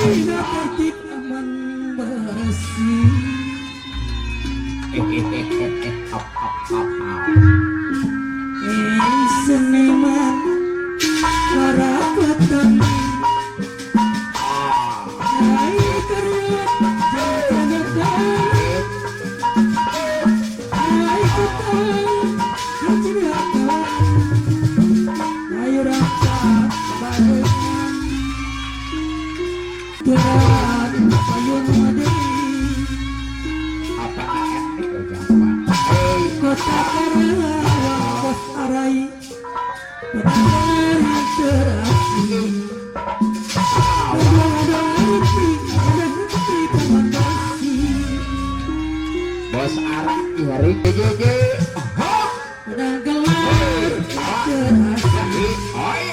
Tertib aman bersih. Up, up, up, up. Eh, seniman para petani. Ah. Hai karya jaga. Hai kota. Ayo rasa barengan Tuhan payung madi. Apa itu jawaban? Hey. Kota Karawang bos arai benar terasi. Bos Arai hari JJ. Hop. Gelar terasi. Oi.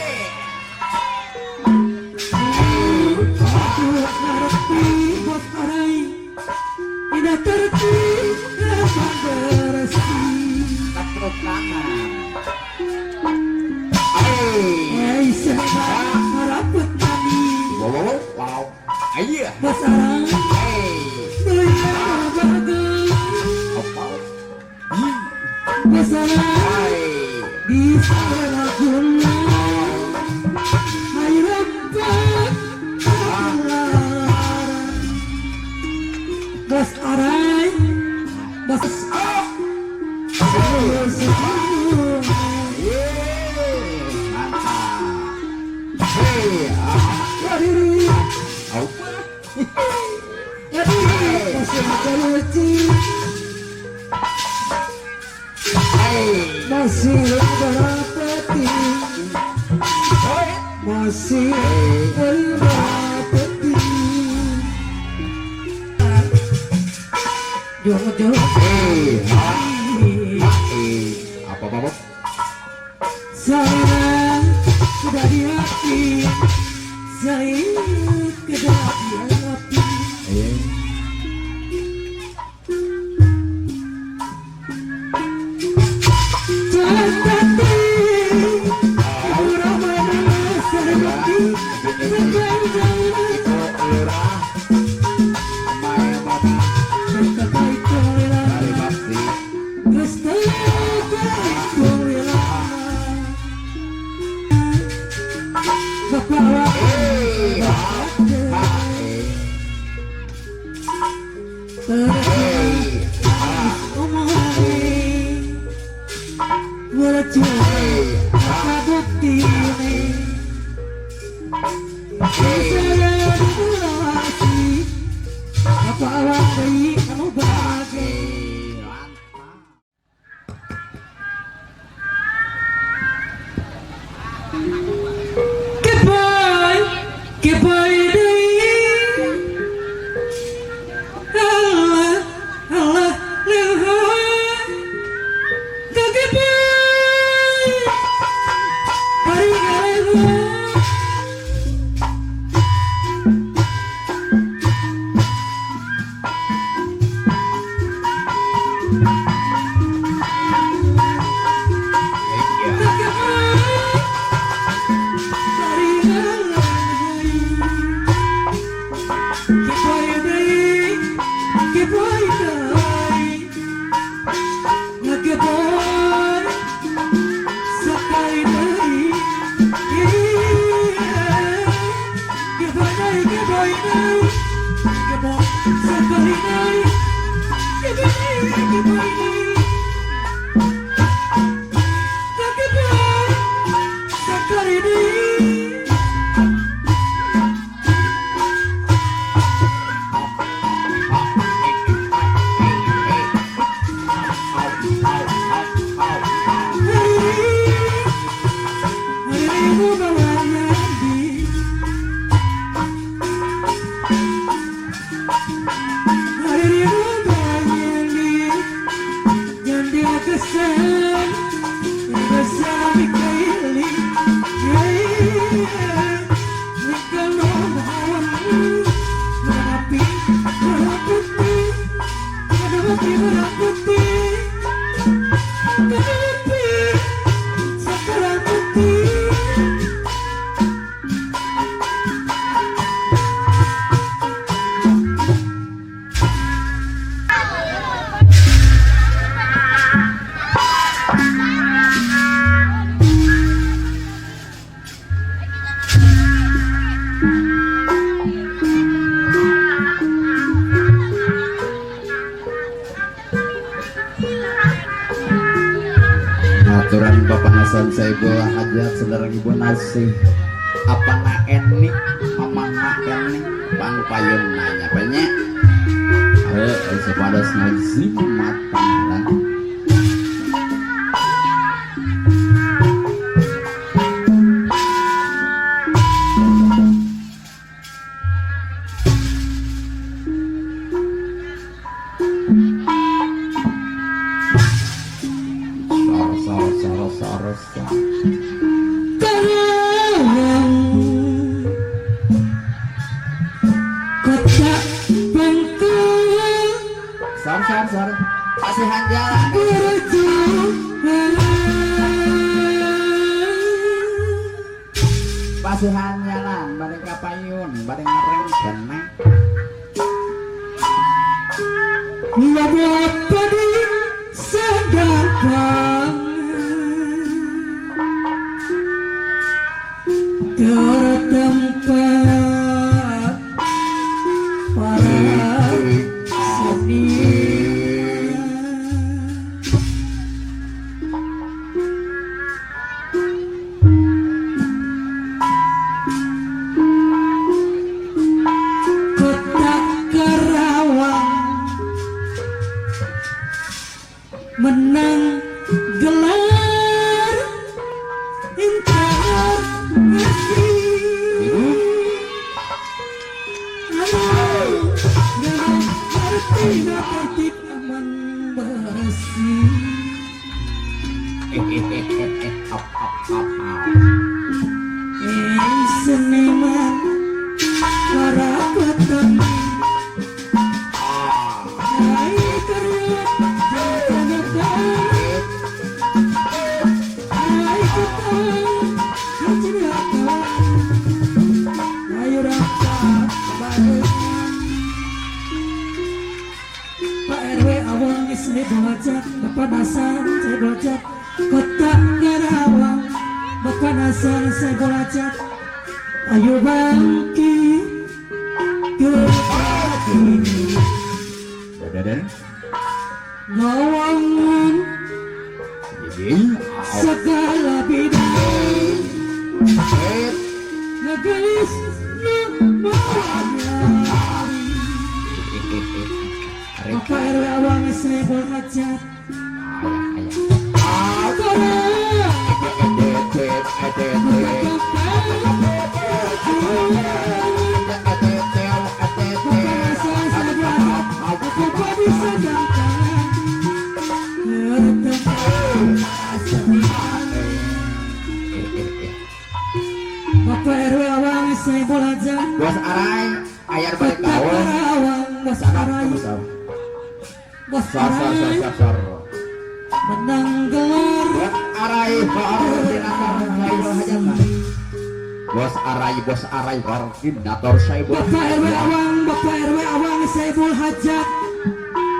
Aku ngerti bos arai tidak tertib bersih. Tepuk tangan. Hey. Hei seniman meraput nani. Wow. Ayo. Bos arai. Hey. Doyan bagus. Apa? Bos arai. Hai. Bisa gula. Ayo rempak. Bos arai. Bos. Yeay, mantap. Hey, ah, apa? Hey. Masih berapeti. Oi. Masih berapeti. Jauh-jauh. Hey, ah, eh, apa apa apa? Sayang sudah di hati. Saya tidak di hati. Eh, Tetapi Ibu Ramana Sarwati sepanjang Ibu Lurah Maemona Berkata Dari Bakti. Bapak. Hey, ah, ah, eh, hey, ah, hey, ah, eh, mantap. Goodbye, goodbye deui. Allah, Allah, leha. Goodbye. Hari ngaleha. Iya. Goodbye. Hari ngaleha. Goodbye deui. Goodbye deui. Goodbye. Sekali deui. Goodbye deui, goodbye deui. Goodbye sekali deui. Goodbye deui, goodbye deui. Goodbye sekali deui. Au, au, au, au. Hari hari bawa nyandi. Hari bawa nyandi. Nyandi kesan bersama Mikaeli. Mikael Merapi merah putih, merah putih, merah putih. Kopi sekarang putih. Aturan Bapak Hasan Saibul Hajat saudara Ibu Nasih apa na eni mama na eni pang payun nanya banyak sepadas ngajimat pangeran. Sor sor sor sor sor. Karawang kota Bangkok Sor sor sor. Pasihan jalan. berjuang. Pasihan jalan bareng kapayun bareng ngareng kena. Lama di sedangkan tertempat para seniman. Kota Karawang menang gelar internasi. Dalam arti tertib aman bersih. Ap ap ap ap. Seniman para petani Ah. ai karya jaga ai kita cinta ayo rasa barengan. Pak RW Awang Ismi Belajar Bapak Nasar saya belajar Kota Karawang Bapak Nasar saya belajar ayo bangkit ke pagi Dadan. ngawangun Jadi. Segala bidang ngegelis namanya. Bapak RW Awang saya belajar Korea Bapak RW Awang saya belajar Bos Arai, ayar balik Kota gaul. Karawang Bos Arai Bos Sor sor sor Arai sor sor. menang gelar Bos Arai koordinator Saibul Hajat. Bos Arai, Bos Arai koordinator Saibul. Bapak RW Awang Bapak RW Awang Saibul Hajat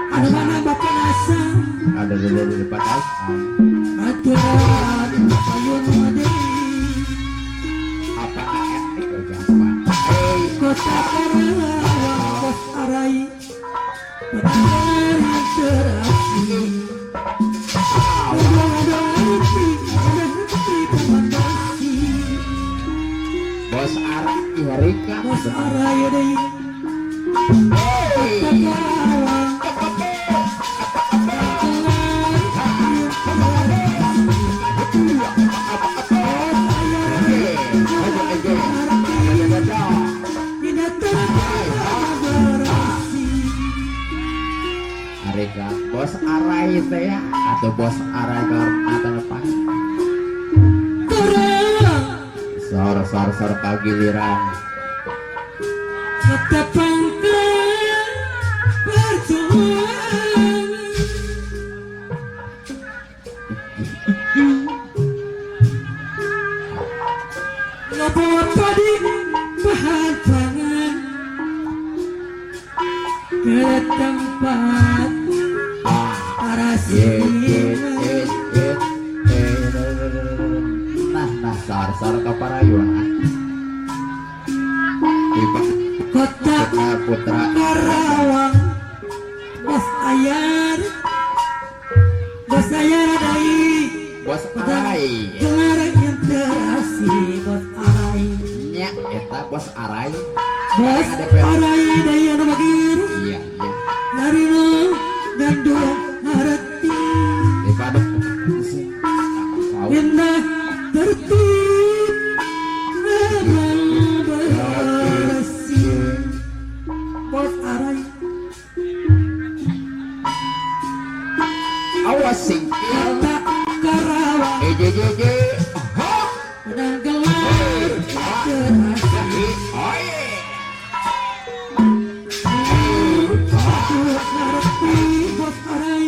ada mana Bapak Nasa Ada dulu di depan. Aturan payun madi Apa ART oh, jangan. Kota Karawang Bos Arai menang terasi. Bos Arai Rika. Bos Arai deui Kota Karawang Rika, Bos Arai teh ya atau Bos Arai atau apa? Sor sor sor kagiliran. Kota Pangkal perjuangan. Lobo padi bahan pangan ke tempat para seniman. Nah, nah, sar sar ka parayun ah. Ibu Kota putra putra Karawang Bos Ayar, Bos Ayar dai bos arai. Gelar yang terasi Bos Arai. Nya eta bos arai. Bos Arai dai anu bagir. Iya, iya. Narino gandung hareti. Daripada Indah tertib memang bersih Bos Arai. Awas singkir. Kota Karawang Eh, je, je, je. Ha. menang gelar terasi. Oi. Ngerti Bos Arai.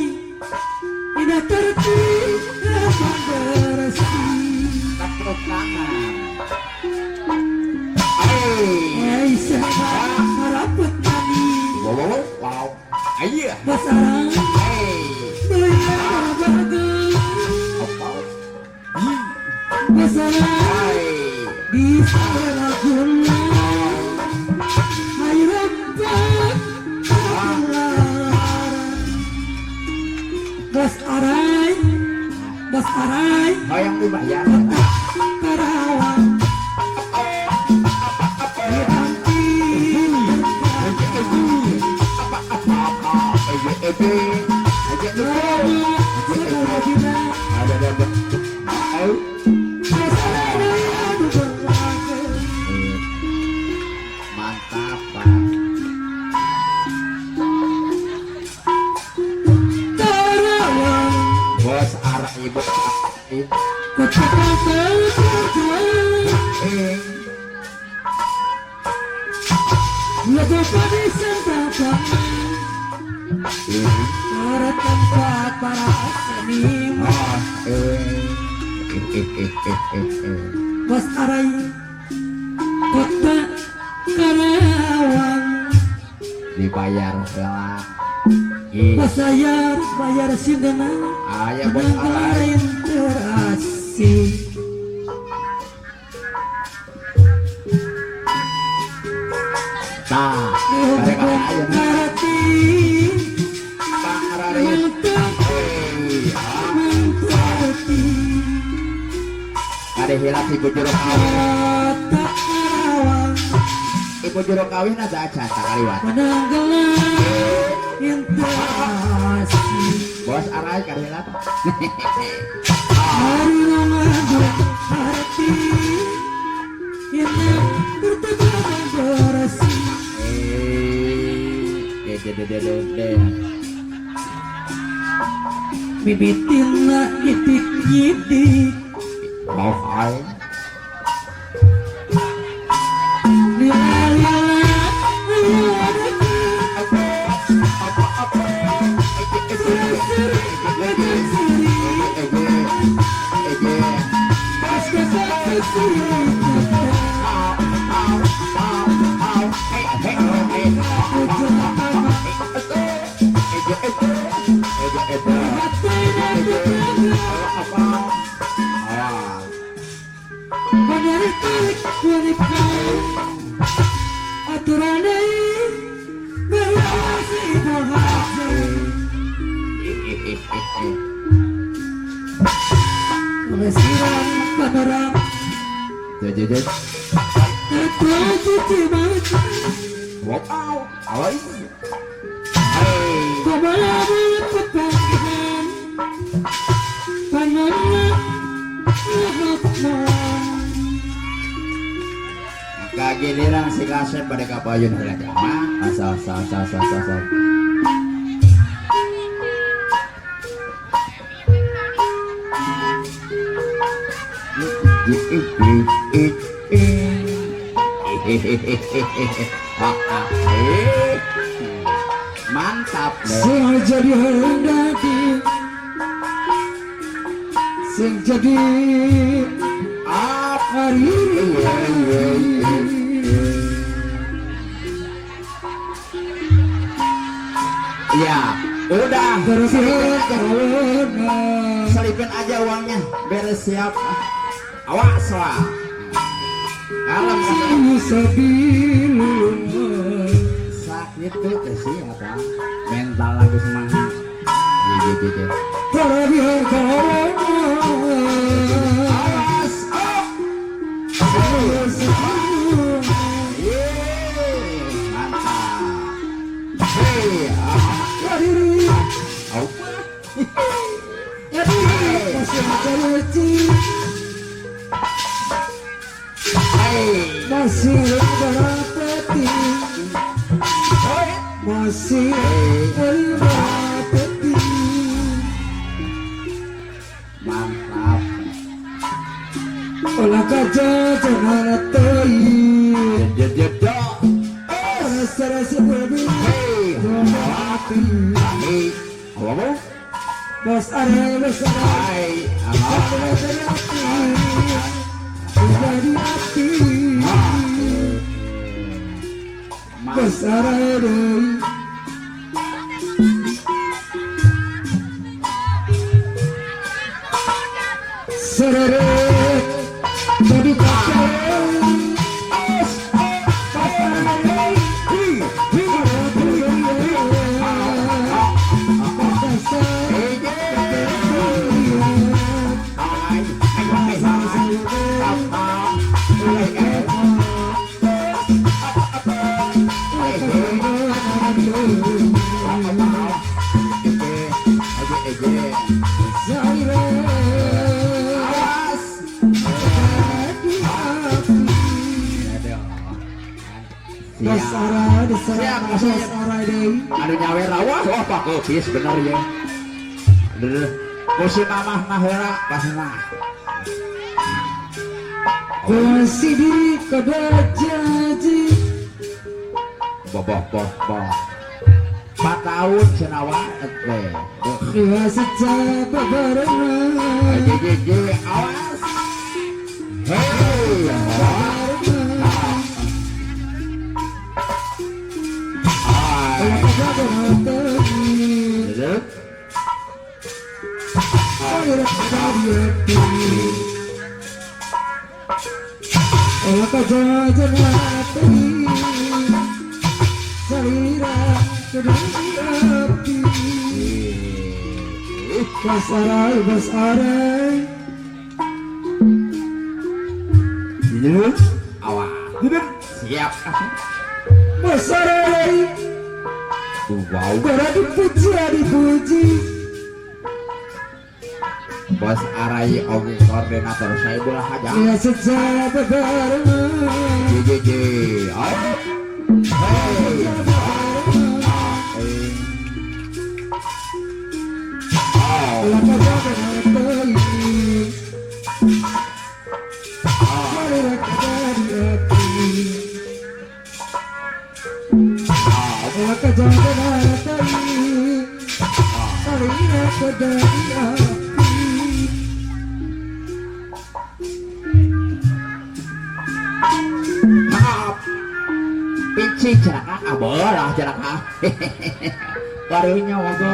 Indah tertib memang bersih. Tepuk tangan. Hey. Eh siapa harapet tani Wow, wow, wow, wow. Iya. Bos Arai. Hey. Bayar bagus. Apa? Ih. Bos Arai. Hey. Bisa laguna. Hai rempak Bos Arai, Bos Arai. Hoyong dibayar. Kota Karawang. Ditanti. Apa apa apa. Eh, eh, eh. Aja Lama segala dina. Ada ada ada. Au. Bos Arai anu berlaga. Mantap, Pak. Karawang. Bos Arai, bos Arai. Kota berjuang. Eh. Logo padi santapan. Eh. Para tempat para seniman. Ah, eh. Eh, eh, eh, eh, eh, eh. Bos Arai Kota Karawang. Dibayar heula. Ih, Bos Ayar bayar sindena. Aya bos Arai. Kemarin terasi. Tah, mereka aya Ngerti. Bang Arai. Mantap. Eh, ah. Mantap. Ada hilap ibu juru kawin. Kota Karawang. Ibu juru kawin ada acan tak kaliwat. Menang gelar yang terasi. Bos Arai kada hilap. Hari ngandung hati. Indah bertebaran bersih. Eh, de de de de de. Bibitina itik nyidik. Mau ai. Lila lila lila. Apa apa. Seri seri. Eh, eh. Pas keseri. Au au au au. Eh, eh, eh. Eh, eh, eh. Eh, eh. Apa? Ah. Aturan berwasi bohong. Eh, eh, eh, eh, eh. Pelesiran panorama. Je, je, je. Tertuju mata. Wow, awas. Hey. Kemalaman pepanggihan. Panorama Kagiliran si kasep pada kapayun heula jama. Asal asal asal asal asal. Asal. Mantap deh. Sengaja dihendaki. Sing jadi Up. Hari. Ya, udah. Terus Selipin aja. corona. Selipin aja uangnya. Beres siap. Awas lah. Kalem sakit tuh teh sih apa? Mental lagi semangat. Iya, iya, iya. Awas. Up. Yeay, mantap. Hei, ah, au. Hei. Masih berapeti, masih berapeti. Mantap. Olah kaca jangan tei. Jep jep jep. Rasa-rasa budi. Hei. Hei. Apa? Bos are, bos are. Hai. Apa? Dari hati, dari hati. Bos are deui. Serere jadi kaca. Hai. Hai. Hai. Awas. Siap. Aduh nyawer wah wah Pak Kopis bener ya. Aduh, musim mamah mah heula pasna. Kasih diri kada janji. Boboh boh boh. 4 tahun cenah wae teh. Ya sejak bebarengan. J J J awas. Hei. Hai. Basarai, basarai. Awas. Siap. Basarai. Wow. Bara dipuji, dipuji. Bos Arai oge koordinator saya bola haja. Ya sejak bebarengan. J J J. Hey. Oh. Maaf. Pici cenah ah bolah cenah. Barunya wago.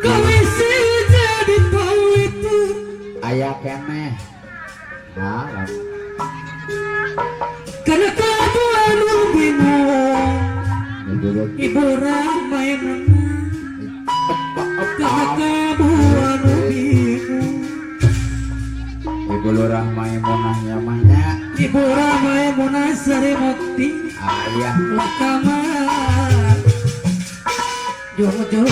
Kawisi jadi itu. Aya keneh. Nah, Karena kamu anu bingung. Ibu ramai menang. Karena kamu anu bingung. Ibu Lurah Maimunah nyamahnya. Ibu ramai munah sari mukti. Ayah. Lakamar. Jojo.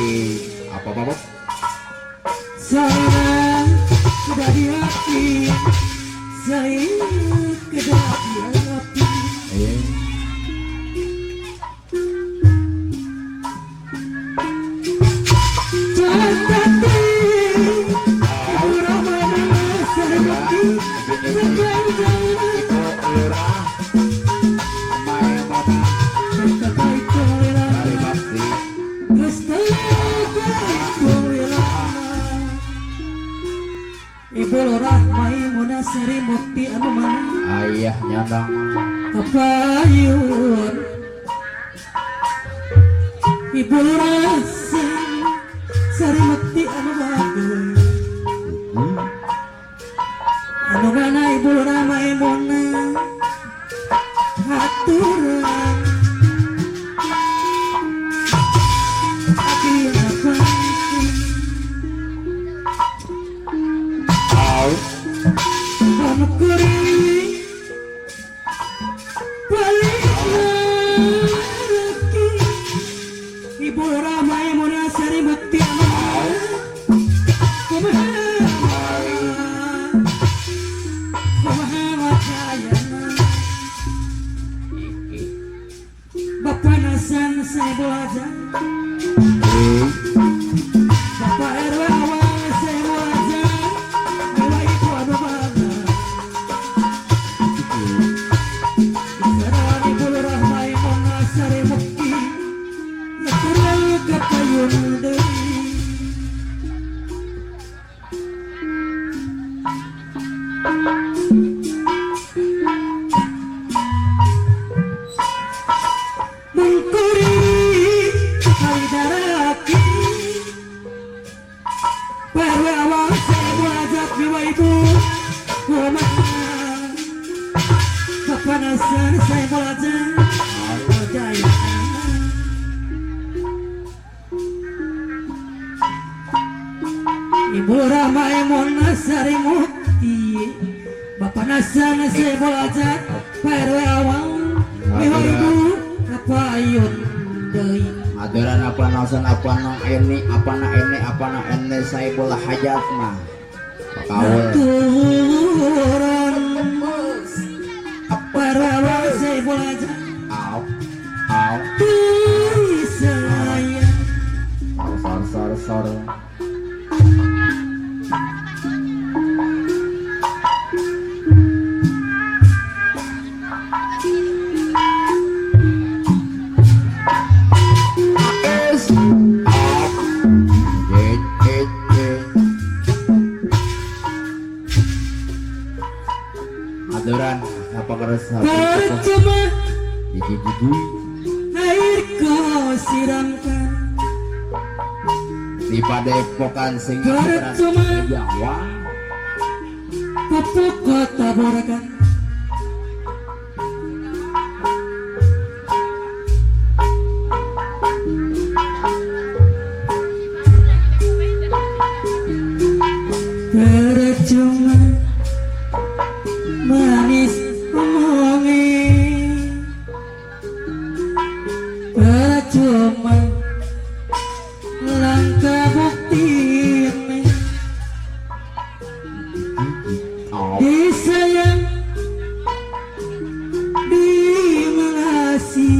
Eh, apa apa? Sekarang sudah di hati. Saya sudah di hati. Tetapi Ibu ramai munah sari mukti. Ibu Lurah Maimunah sari mukti. Ibu Lurah Maimunah Sari Mukti anu mana Ayah nyadang kapayun. Ibu Lurah Sari Mukti anu bagus. Anu mana Ibu Lurah Maimunah aturan Aki apa Au. Anu kuring balik lagi Ibu Lurah Maimunah Sari Mukti anu kumaha kumaha wajayana Bapak Nasan Saibul Hajat Bapak RW Awang Saibul Hajat Dewa Ibu anu bangga Sareng Ibu Lurah Maimunah Sari Mukti Natural kapayun deui. Mungkuri halidaraki Pak RW Awang Saibul Hajat Dewa Ibu kumaha Bapak Nasan Saibul Hajat Jaya. Ibu Lurah Maimunah Sari Mukti Bapak Nasan Saibul Hajat Pak RW Awang Dewa Ibu kapayun deui. Aturan apa nasan apa na ini apa na ini apa na ini Saibul Hajat mah Pakawul. Aturan Pak RW Awang Saibul Hajat Au. Au. Deui sayang. Sor sor sor. S A J J J. Aturan apa keres Percuma gigi gigi air kau siramkan di padepokan sing Percuma. Jawa pupuk kau taburkan. Percuma manis omongi, percuma langkah bukti Oh. disayang dimelasi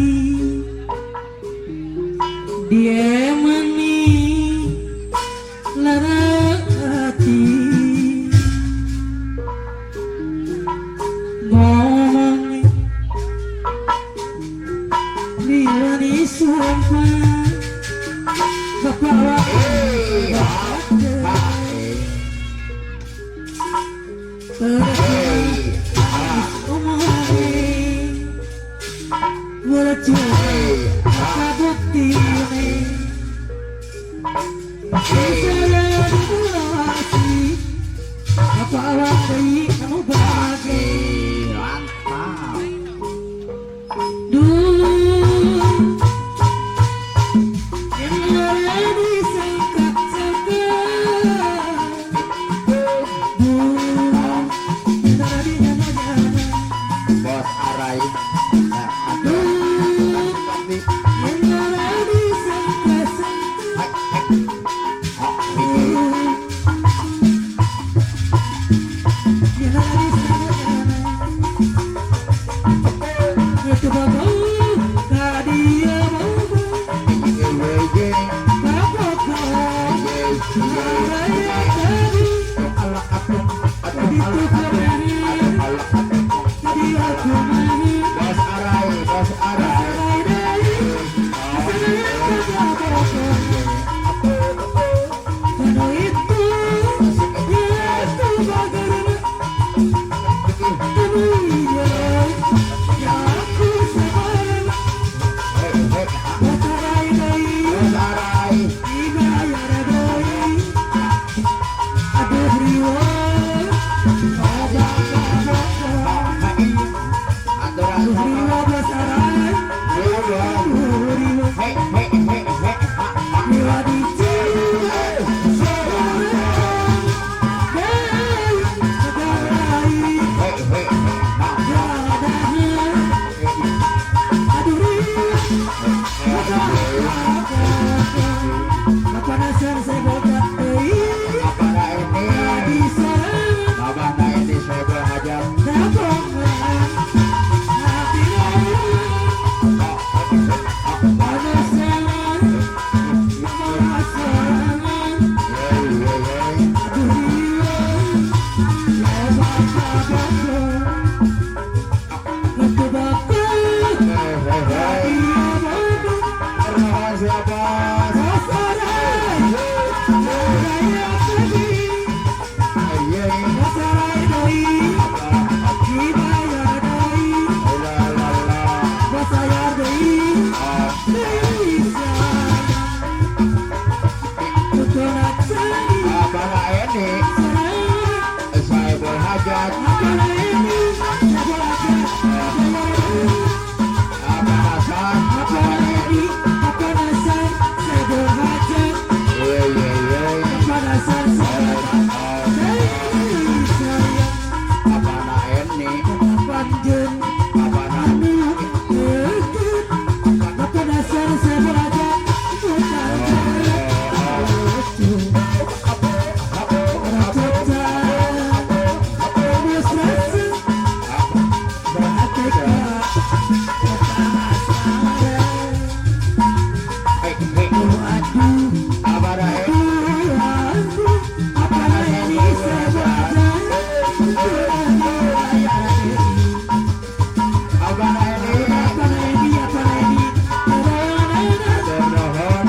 dia meni lara hati ngomong bila disumpah bapak Eh, ha, eh, eh, ha, eh, ha, eh, mantap. Bos Arai. Nah, aturan pasti. Hai, hai. Oh, ini. Ye, ye, ye, ye, ye. Ala atuh, atuh, ala atuh, atuh, ala atuh. Bos Arai, bos Arai. Oh, Hajat. Apa Nasan? Apa Iya iya iya. Apa na Eni? Apa na? Eh eh. Apa na Eni? Apa na Eni? Nuhun.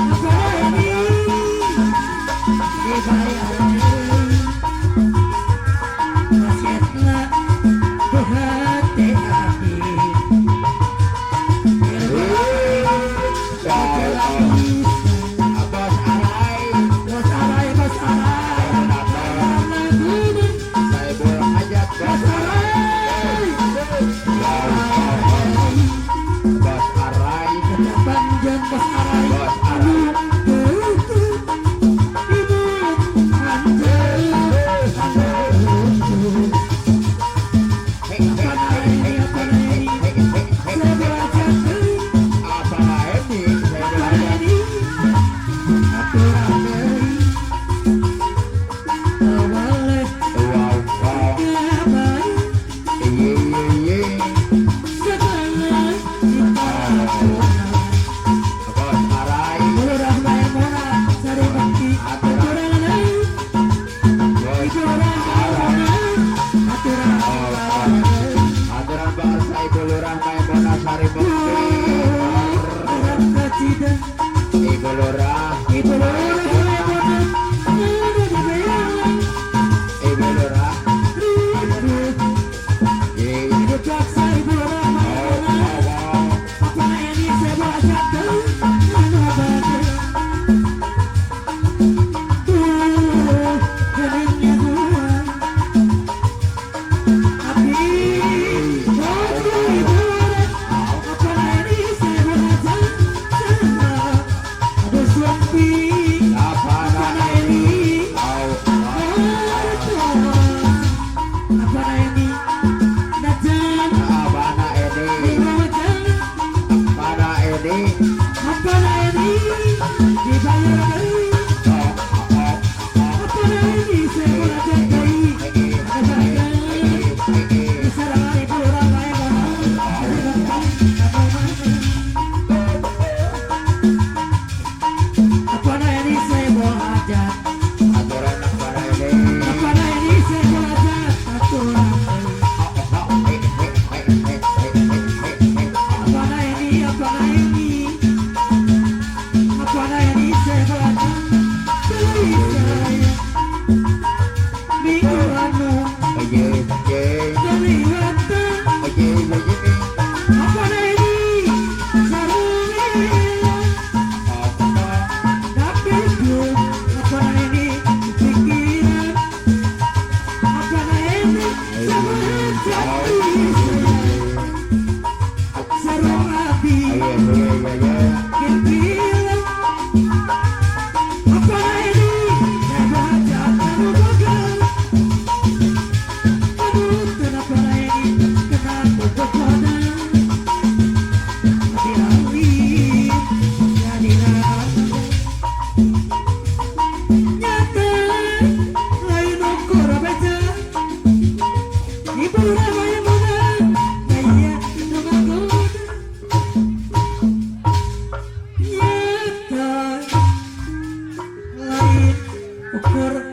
Bos Arai. Saibul Hajat. Bos Arai. Bos Arai. Bos Arai. Hei hei hei hei hei hei hei hei. Apa na Eni? Saibul Hajat. Wow wow. Iya iya iya. Bos Arai. Bos Arai. Aturan bahasa Ibu Lurah Maimunah Sari Mukti. Ibu Lurah, Ibu Lurah, Ibu Lurah. Ye. Oh, oh, oh. Apa na ini? Oh, oh. Apa na ini? Apa na ini? Oh, oh, oh. Eh, eh, eh, eh, eh. Aturan apa na ini? Oh, oh, oh. Eh, eh, eh, eh, eh, eh, eh, eh. Oh, ye, ye. Oh, ye, ye, ye. Oh, oh. Ayo, ayo, ayo, ayo. Ukur.